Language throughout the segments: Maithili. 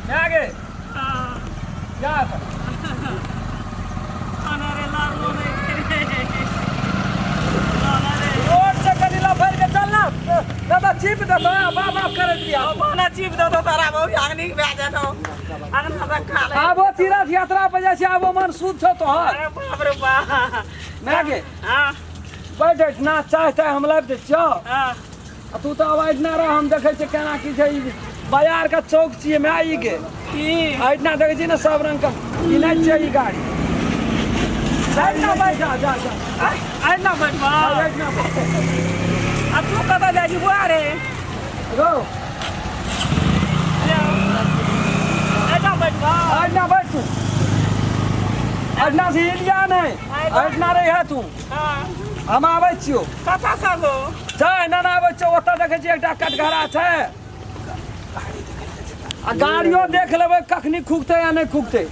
भए गेल जा तऽ। रोड से कनि लफड़ के चल ना दादा चिप देतो आ बाप बाप करैत रहिया अपना चीप देतो तारा बहु अग्नि भए जेतो अग्नि से खा ले आबो तीर्थ यात्रा पर जाइ छी आबो मन शुद्ध छौ तोहर अरे बाप रे बाप माय गे हाँ बैठ ना चाय ताय हम लाबि दै छियौ हाँ आ तू तऽ आब एहिठिना रह हम देखै छियै केना की छै ई बाजार के चौक छियै माय ई गे की एहिठिना देखै छियै ने सब रंग के ई नहि छियै ई गाड़ी एहिठिना बैठ जा जा जा एहिना बैठबा एहिठिना बैठ आ तू कतऽ जाइ छी बुआ रे रौ एहिना बैठबा एहिठिना बैठ तू एहिठिना से हिलिया नहि एहिठिना रहिहे तू हाँ हम आबै छियौ कतऽ से गो जा एना ना आबै छियौ ओतऽ देखै छियै एकटा कटघरा छै आ गाड़ियो देख लेबै कखनी खुगतै या नहि खुगतै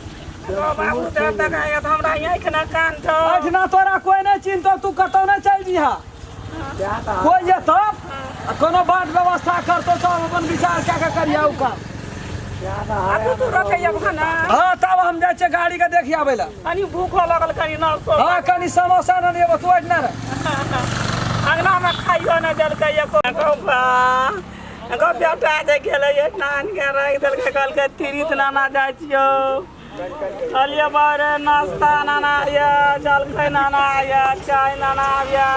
गो बाबू तऽ तक आया तऽ हमरा आँखि ना कान छौ एहिठिना तोरा कोइ नहि चिन्हतौ तू कतौ नहि चलि जइहा कोइ जेतौ आ कोनो बात व्यवस्था करतौ तब अपन विचार कए कऽ करिहा ओ काम आ तू तू रखैया खाना हँ तब हम जाइ छियै गाड़ी के देखि आबै लए कनी भूखो लगल कनी नाश्तो हँ कनी समोसा ने लेबो तू एहिठिना रह अंगना में खाइयो न देलकै एको गो गो बेटा जे गेलै नान के राखि देलकै कहलकै तीर्थ नाना जाइ छियौ कहलियै बारे नाश्ता नाना आबिया जलखै नाना आबिया चाय नाना आबिया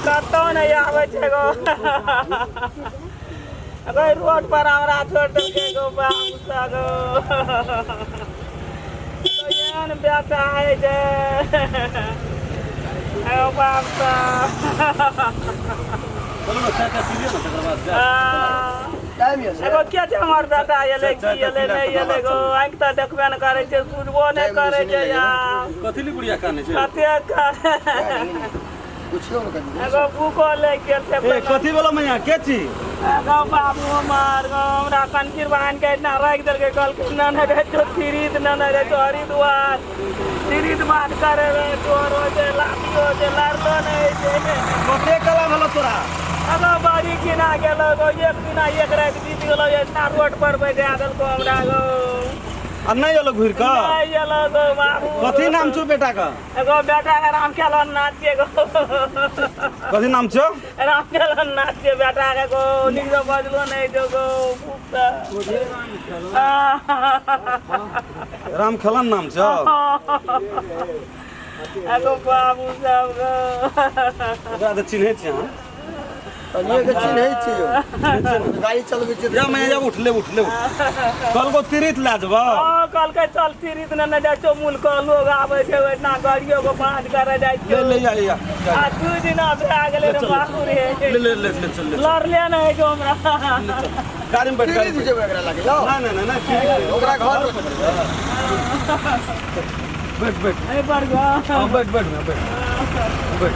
कतौ नहि आबै छै गो गो रोड पर हमरा छोड़ि देलकै गो बाबू सब गो एहन बेटा हइ जे एगो बाप चलू ने चाय ताय पी लिअ ने तकर बाद जायब। टाइम यऽ एगो के छै हमर बेटा एलै की एलै नहि एलै गो आँखि तऽ देखबे नहि करै छै सुनबो नहि करै छै यार कथी ले बुढ़िया कानै छै कतेक पुछियौ ने कनि एगो भूखो लागि गेल छै ए कथी बोलो मैया के छी गो बाबू हमर गो हमरा कनखीर बहान के एहिना राखि देलकै कहलकै ना नहि रहै छौ तीरित ना नहि रहै छौ हरिद्वार तीरित बात करे रहे तोहर होइ छै लाठी होइ छै लड़लो नहि होइ छै कते कला भेलो तोरा अगो बड़ी किना गेलो गो एक दिना एक राति बीत गेलो एतना रोड पर बैठा देलको हमरा गो आ नहि एलो घुरि कऽ नहि एलो गो बाबू कथी नाम छौ बेटा के एगो बेटा के राम खेलन नाच के गो कथी नाम छौ राम खेलन नाच के बेटा के गो नीक से बजलो नहीं जो गो भूख से। राम खेलन नाम छौ एगो बाबू सब गो ओकरा तऽ चिन्है छी अहाँ कनिए के चिन्है छी यौ गाड़ी चलबै छी जा मैं जा उठ ले उठ ले कल को तीर्थ ला जब हाँ कहलकै चल तीर्थ ने जाइ छौ मुल्क लोग आबै छै ओहिना गाड़ियो के भाँज करे जाइ ले छै ले जा जा आ दू दिना भए गेलै रे बाबू रे ले ले ले ले चल ले लड़ले नहि गो हमरा गाड़ी में बैठ गाड़ी तीर्थ में जेबै एकरा लागे यौ नहीं नहीं नहीं नहीं ओकरा घर पर बैठ बैठ एहि पर गो हाँ बैठ बैठ ना बैठ बैठ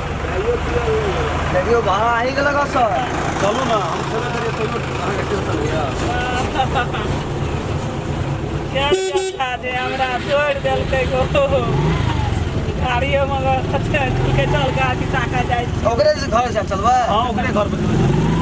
देखियौ भाड़ा आहि गेलक सर चलू ना हम छेबे करिए तैयो अहाँके टेंशन होइया क्या बेटा जे हमरा छोड़ि देलकै गो गाड़ियो मगर के चल गाड़ी ताका जाइ छी ओकरे घर से चलबै हाँ ओकरे घर पर जेबै।